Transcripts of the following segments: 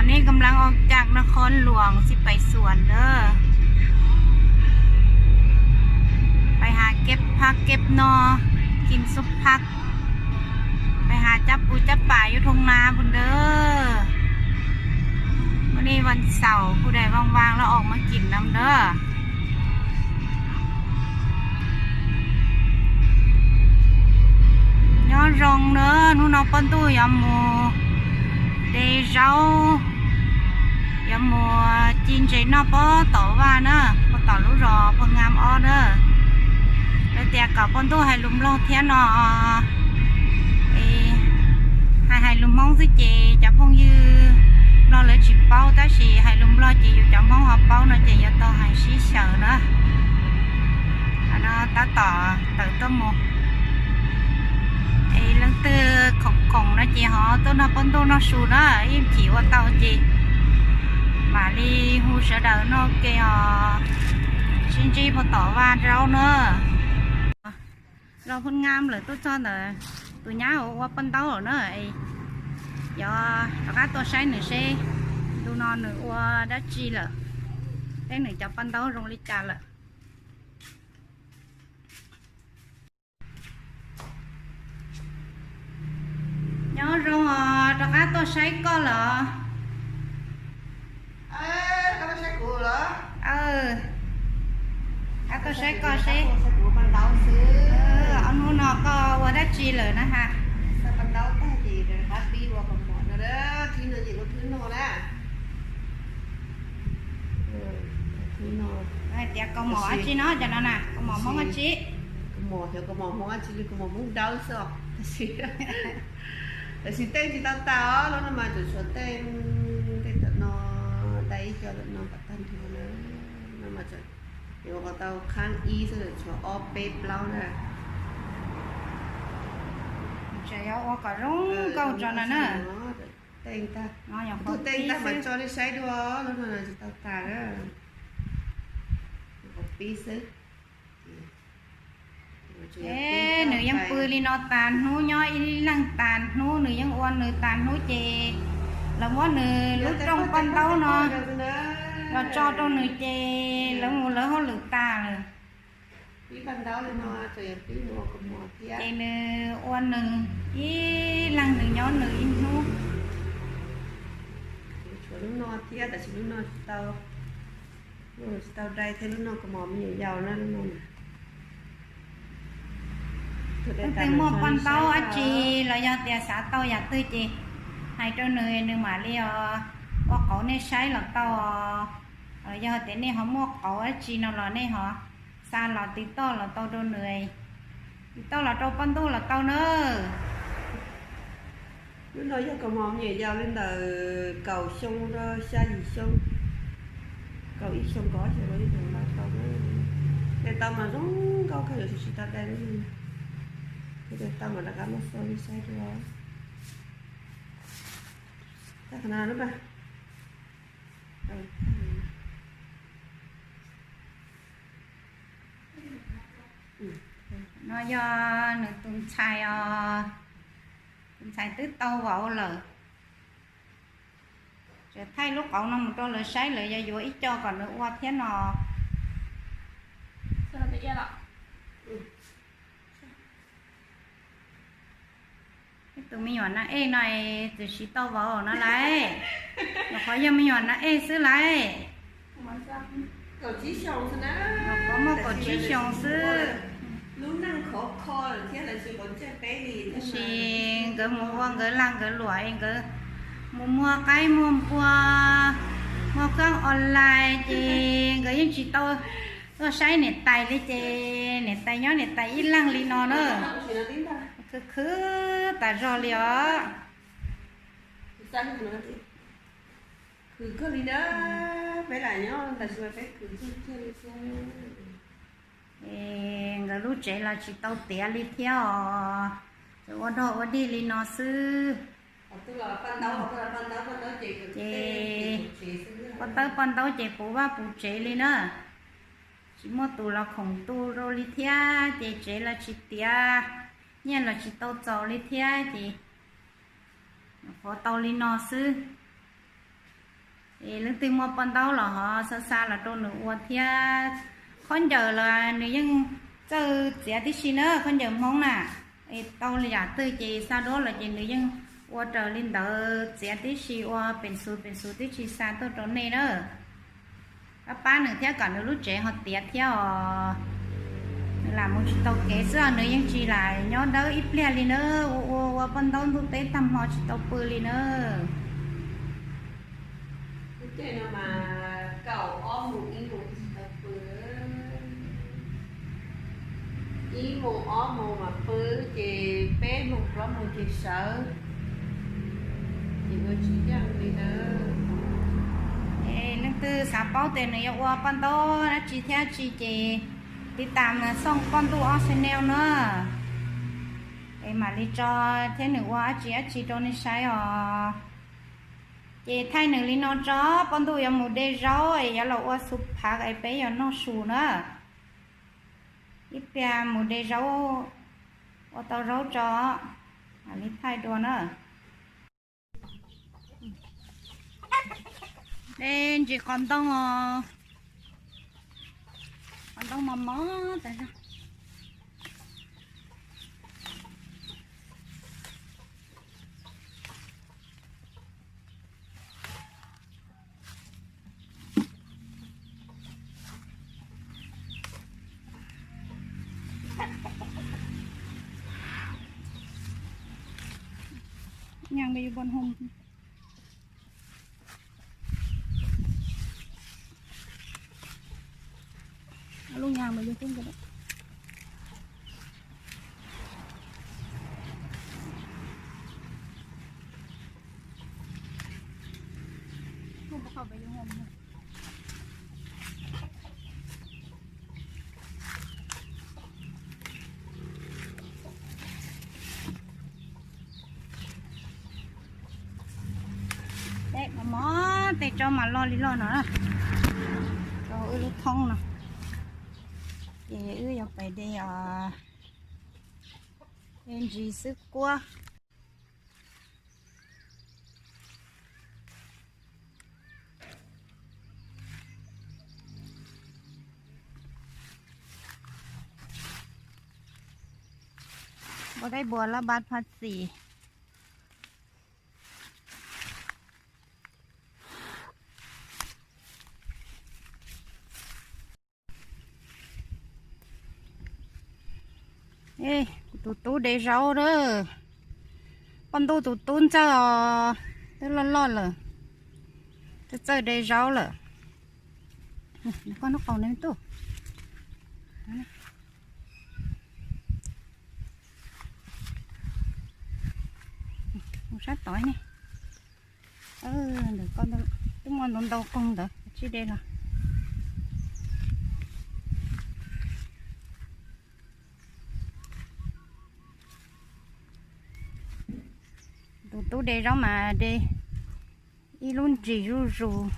นี่กำลังออกจากนครหลวงสิไปสวนเด้อ ไปหาเก็บผักเก็บหน่อ กินซุปผัก ไปหาจับปูจับปลาอยู่ทุ่งนาพุ้นเด้อ มื้อนี้วันเสาร์ ผู้ใดว่างๆ แล้วออกมากินนำเด้อ Nyob zoo nawb, hnub no poj ntuj yuav mus de zaub, yuav mus ci ntses noj pob tom vaj na, pob tom lub zos Pha Ngam ob na. Lawv tias kom poj ntuj hais lus Nplog thiab no, hais hais lus Hmoob xwb ces cov phooj ywg Nplog lawv tsis paub, tab sis hais lus Nplog ces yus cov Hmoob ho paub no ces yuav tau hais sib xyaw na. Qhov no tab tom tawm tuaj mus. Es leej twg khoom khoom no ces ho tuaj nrog poj ntuj noj su na, ib chim ua tau ces mam li hu sawv daws noj ke os, sib ntsib puag tom vaj zaub na. Los Phab Ngam lawm, tuaj txog ntawm tus nyab uas ua paj ntaub lawm na, yog rov qab tuaj saib nws seb ntu no nws ua dab tsi lawm, seb nws cov paj ntaub zoo li cas lawm. Nyob zoo os, rov qab tuaj saib koj lawm. Rov qab tuaj saib koj seb ob hnub no koj ua dab tsi lawm na ha. Hais tias kaus mom dab tsi no, cov no na, kaus mom Hmoob dab tsi? Kaus mom xyov kaus mom Hmoob dab tsi li, kaus mom Hmoob dawb xwb os. Tab sis tej tsis tau tas os, lub no mas tseem tshuav tej, tej ntawm no, dai ib co ntawm no kom tag nrho na. No mas tseem yuav kom tau khaab ib xwb, tshuav ob peb plaub na. Tseem yuav ua kom zoo nkauj tso no na. Tej tag, tej tag mas tso nej saib dua, lub no tsis tau tas na. Pib xwb. Nws yeej pw li no tas hnub, nyob ib leeg tas hnub, nws yeej ua nws tas hnub ces lawv muab nws lub rooj paj ntaub no los tso rau nws ces lawv mus lawv hauj lwm tas lawm. Ces nws ua nws ib leeg, nws nyob nws ib hnub. Tshuav lub no thiab, tab sis lub no tsis tau, tsis tau dai thiab, lub no kaus mom me nyuam yaus na, lub no na. Leej twg muaj paj ntaub dab tsi los yog tias xav tau yam twg ces hais rau nws, nws mam li os ua qauv nej saib los tau os. Los yog tias nej ho muaj qauv dab tsi no los nej ho xa los tiv toj los tau rau nws, tiv toj los rau poj ntuj los tau na. Lub no yog kaus mom me nyuam yaus li ntawm kaum xyoo rau xya yim xyoo, kaum ib xyoo kaum ob xyoo los yeej tau na. Tes tau mas zoo nkauj kawg, yuav tsis tau dai lub no. Tes tau mas rov qab muab xua li saib dua. Tag qhov no lub mas. No yog nws tus ntxhais os, tus ntxhais twb tau vauv lawm. Tseem thaij lub qauv no mus rau lawv saib, lawv yuav yuav ib co kom nws ua thiab no. Tus me nyuam nas ej no txawm siv tau vauv no lauj. Nyuam qhuav yog me nyuam nas ej xwb lauj. Nyuam qhuav muaj kaum tsib xyoos xwb. Tab sis nkawd mus ua nkawd lag nkawd luam, nkawd mus muag qaib muag npua, muag khoom online ces nkawd yeej tsis tau tuaj saib niam tais li ces niam tais nyob niam tais ib leeg li no na. Khwv khwv tas zog li os. Khwv kawg li na, peb lam nyob ntawm tsis mas peb khwv kawg li thiab. Nkawd lub tsev los tsis tau tiav li thiab os, tsuas ua dog ua dig li no xwb. Ces poj tawb poj ntaub ces puv vaj puv tsev li na, tsis muaj tus los khoom tu rau li thiab, ces tsev los tsis tiav, nyiaj los tsis tau txaus li thiab ces qhuav tau li no xwb. Es leej twg muaj poj ntaub los ho xa xa los rau nws ua thiab. Khaub ncaws los nws yeej txawj txiav tib si na, khaub ncaws Hmoob na. Es tau yam twg ces xa duab los ces nws yeej ua raws li ntawd, txiav tib si, ua pees xus pees xus tib si xa tuaj rau nej na. Pab pab nws thiab kom nws lub tsev ho tiav thiab os. Nws lam mus tsis tau kev xwb, nws yeej tsis lam nyob dawb ib pliag li na. Ua ua ua poj ntaub ntuj teb tag hmo tsis tau pw li na. Lub caij no mas kaum ob moos ib moos tsis tau pw. Ib moos ob moos mas pw, ces peb moos plaub moos ces sawv. Ces ua tsis yeej li na. Es leej twg xav paub tias nws yuav ua poj ntaub dab tsi thiab tsi ces tiv tam xooj poj ntuj ob channel na. Es mam li tso thiab nws ua dab tsi dab tsi rau nej saib os. Ces thaij nws li no tso, poj ntuj yuav mus de zaub es yuav los ua xu phav es peb yuav noj su na. Ib pliag mus de zaub, ua tau zaub tso, mam li thaij dua na. De ntsis qos ntoo os, qos ntoo mos mos tas zog. Nyag npe yus bon hom. Lub nyag npe yus tub npe. Dej mos mos, tej tsob mas loj li loj no, rau wb lub thoob no. Ces wb yuav pais de, de ntsis xwb kuab. Npua dej npua laj npab phaj xis. Kuv tus tub de zaub na. Poj ntuj tus tub ntxawg os, twb loj loj lawm, twb txawj de zaub lawm. Koj nub qaus ne tuj. Mus sab tod ne. Ntawm koj ntawd twb muaj ntau ntau koog ntawd, tsij de los. Tus tub de zaub mas de ib lub ntsis zuj zus.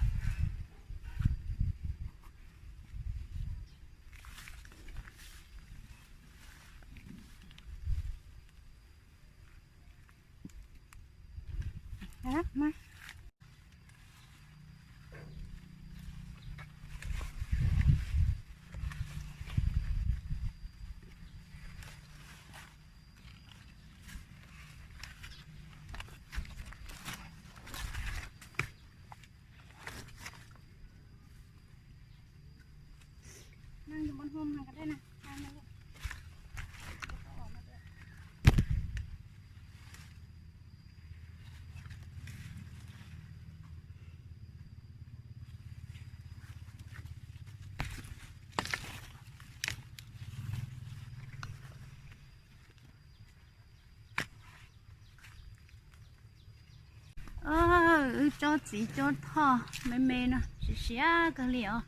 Wb tsob txiv tsob thoj me me no siav siav kawg li os.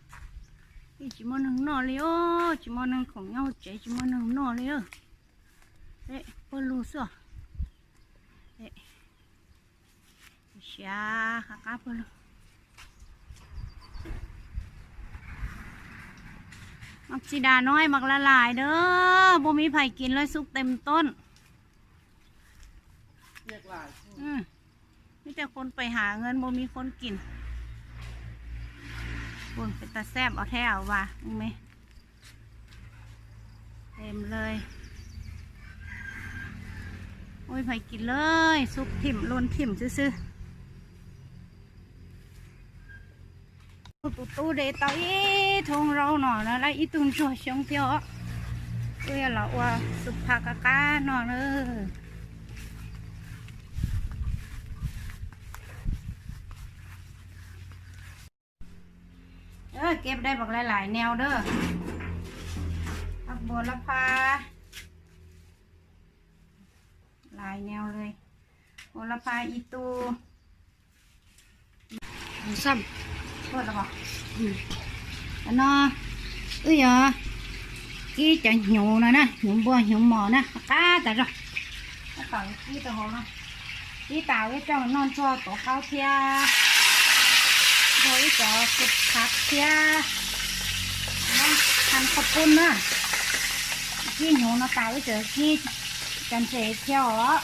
Tsis muaj neeg noj li os, tsis muaj neeg khoom nyob hauv tsev tsis muaj neeg noj li. Pawg lug xwb os. Siav qab qab pawg lug. Mas tsis das no mas la lais dab, npua mib phais kis lawv xub tes tod. Mib tej qhov pais ham nkaus npua mib qhov kis. Ua, peb tas xeb os thiab os, vas ua me tes lawm. Ua pais kis lawm, xub thim luaj thim xwb xwb. Tus tub de tau ib thooj zaub no na, lawv ib tug ntsuag xyoob thiab os. Wb yuav los ua xuv phav qab qab no na. Kev dai pom lais lais neu dab. Ua lab phab lais neu li, ua lab phab ib tug. No wb yuav kib cov hnyuv no na, hnyuv npua hnyuv mos na, qab tas zog. Kib tas ib co noj ntxuag tuav qaub thiab, nrog ib cov xuv phav thiab, noj qhov pub na. Kib hnyuv no tas wb tseem kib cov ntses thiab os.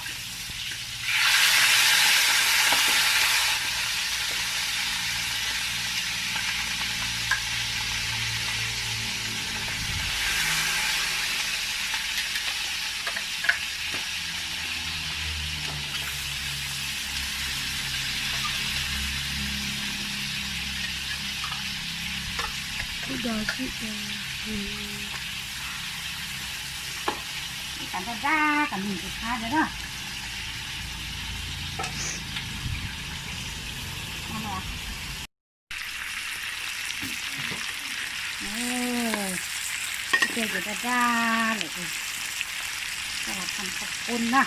Ib do sib do, ib qab daj daj kom nws ntxim qab rau na. Ib pliag ces daj daj lawm, coj los pham qhov pub na.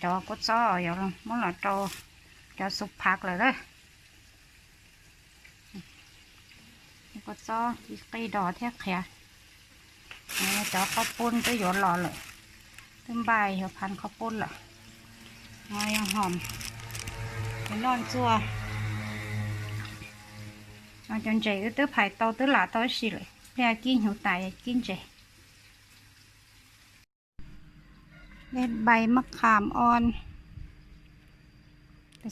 Cov kua txob yuav muab los rau cov xuv phav lawm na. Kua txob qij dos thiab qhiav. Cov qhov pub twb yuav los lawm, twb npaj yuav pham qhov pub lawm. No yuav hom, yuav noj ntxuag. No cov ntses wb twb phais tau twb lam tau ib si lawm, pliag kib hnyuv tas kib ntses. Npaj mab kham o,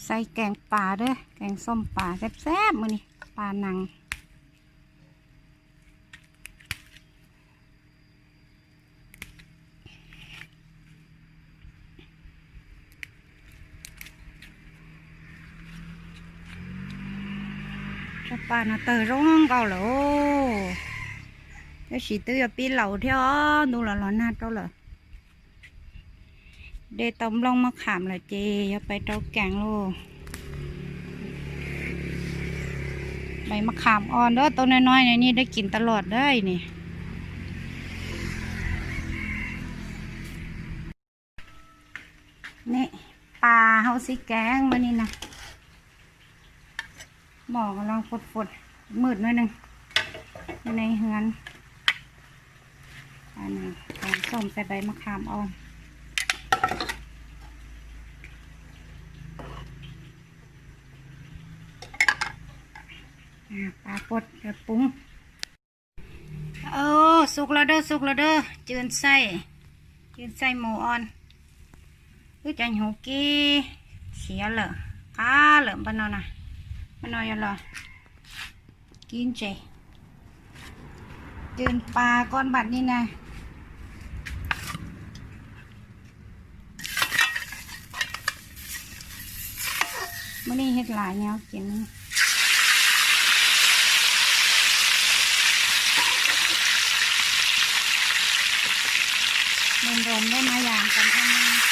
xais kees pas, kees xom pas xab xab mus ni, pas nees. Cov pas no tawg zoo nkauj lawm, tab sis twb yuav pib laus thiab, ntuj los los nag rau lawm. De tau nplooj mab kham lawm ces yuav pais rau kees lauj. Npaj mab kham o ntawd tau no no ne, dab kis tas los dab ne. Ne, pas hauv xi kees mas ni na. Mom los fut fut, mwm no ne, ne hwv. Xom xais npaj mab kham o. Pas puas poob. Xub lawm dab, xub lawm dab, cw xaij, cw xaij mus o. Wb cov hnyuv kib siav lawm, qab lawm npaj no na. Npaj no yuav los kib ntses. Cw pas ko npaj ni na. Mus ni hib las nyob ces nrog nrog neb na yam kom nrog.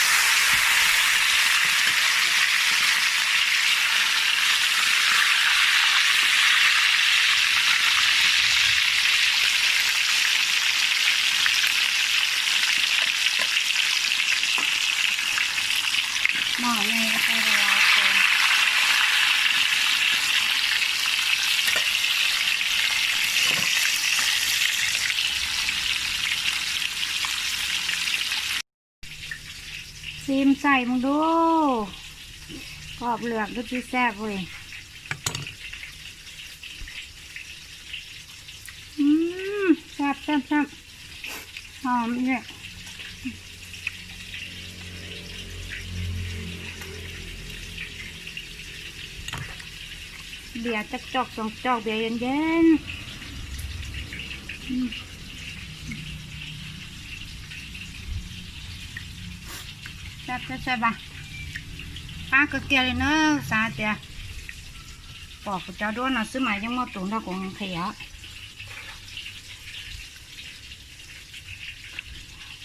Xim xaij mus dub, koj lwm dub tsis xav ua. Xab xab xab, hom li. Npias coj coj xoom coj npias yees yees. Saib saib, qab kawg kiag li na, xav tias pom kuv cov duab no xwb mas yeej muaj tus nrog kuv nqhis os.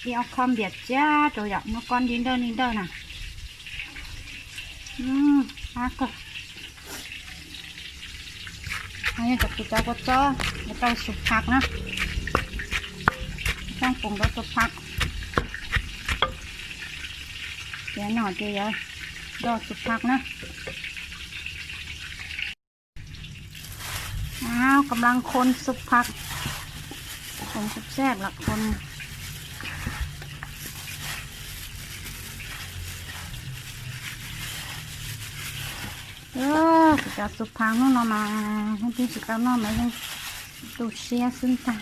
Ib ob khob npias txiab rau yom, nub kob nti nrawj nti nrawj na. Qab kawg. Yog cov kuv cov kua txob yuav tau su phaj na, xyoob poom rau su phaj. Ces no ces yuav do su phaj na. กำลังคน su phaj, koom sab sab los koom. Kuv cov su phaj hnub no mas hnub twb tsis tau noj mas yeej tu siab xwb ntag.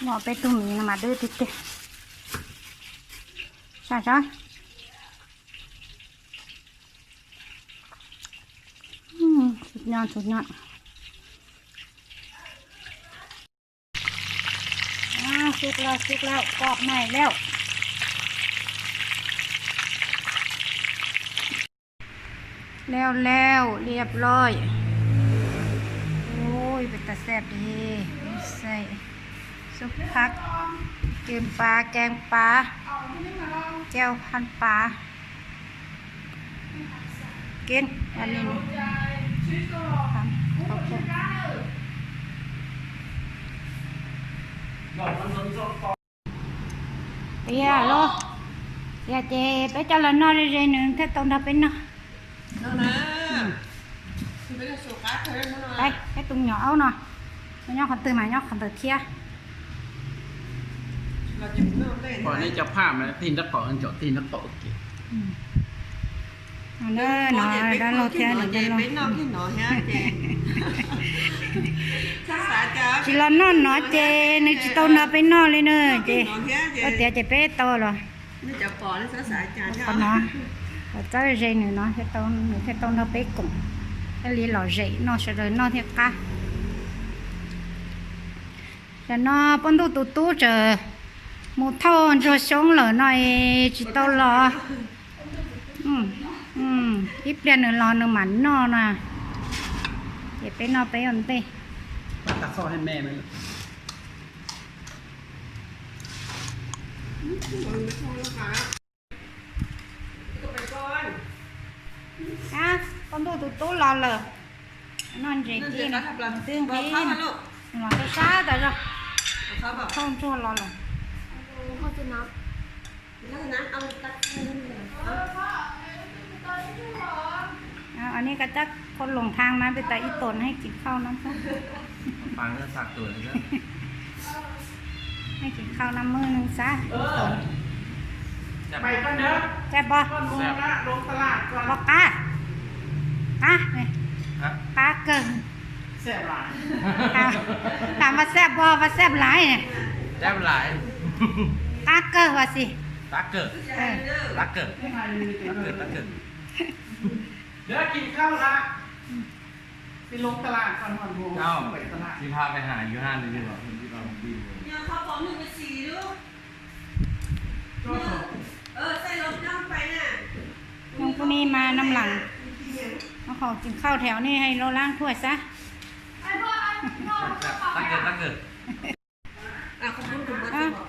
Muaj peb tug miv no mas dwb tiag tiag. Saib saib. Txhua nyob txhua nyob. Xub lawm xub lawm, pom meej lawm. แล้วแล้ว เรียบร้อย. Ui, peb tas xab di, xab, xub phaj, kws pas, keeb pas, แจ่ว พันปลา. Keeb, a li no. Tiag los, tiag ces peb coj los noj ze ze nws thiaj tau nrog peb noj. Peb tus me nyuam aub no, nyob qhov twg mas nyob qhov ntawd thiab. Pom nej cov phaj mas tig nraub qaum, ncov tig nraub qaum kiag. No dab laug thiab nws dab laug. Tsis los noj no ces nws tsis tau nrog peb noj li na ces, ua tiav ces peb tau los. Qhov no, los txawb ze nws no, nws thiaj tau nrog peb koom, thiaj li lom zem noj sawv daws noj thiaj qab. Tam no poj ntuj tus tub tseem mus thauj ntsuag xyoob lawm no es tsis tau los. Ib pliag nws los nws mam noj na. Ces peb noj peb ua ntej. Poj ntuj tus tub los lawm. Noj ntses kib, twb nqhis los rau sab tas zog. Thauj ntsuag los lawm. Ua nej koj tab khau loos thang mas peb tas ib tuần hay kis khau no xwb. Hay kis khau no maj neeg xab ib tuần. Saib pog, pog qab, qab, qab kawg. Tam vaj xab pog, vaj xab laiv. Qab kawg vas xis. Nyob pub nej mas noj lawm, noj qhov kis khau thev nej hay lo laab thuaj xab.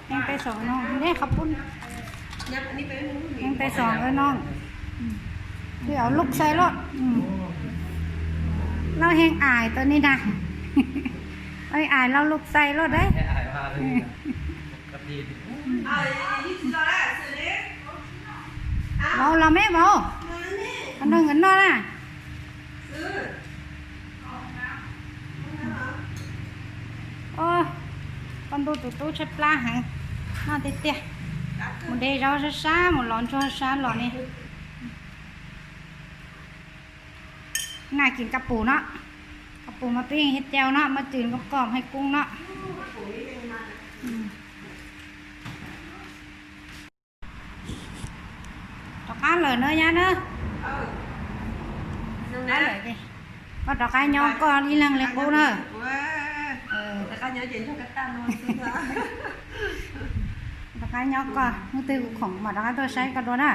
Yeej peb xoom no, yeej peb xoom no. Twb au lub xais loj, loj heev ais tau nej na. Ais loj lub xais loj dab. Vauv los me vauv, qhov no nkawd noj na. Poj ntuj tus tub tshaib plab heev, noj tiag tiag. Mus de zaub sab sab, mus lov ntsuag sab los ne. Naj kis kab pus no, kab pus mas peb thiab cau no, muaj cws koj koj hais kub no. Rov qab lawm na nyab na. Koj rov qab nyob koj ib leeg li qub na. Rov qab nyob koj, hnub twg kuv khoom mam rov qab tuaj saib koj dua na.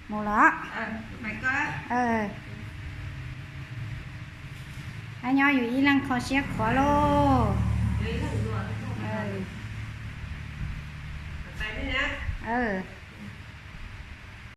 Mus lawm. Rov nyob yus ib leeg kho siab khuav lauj.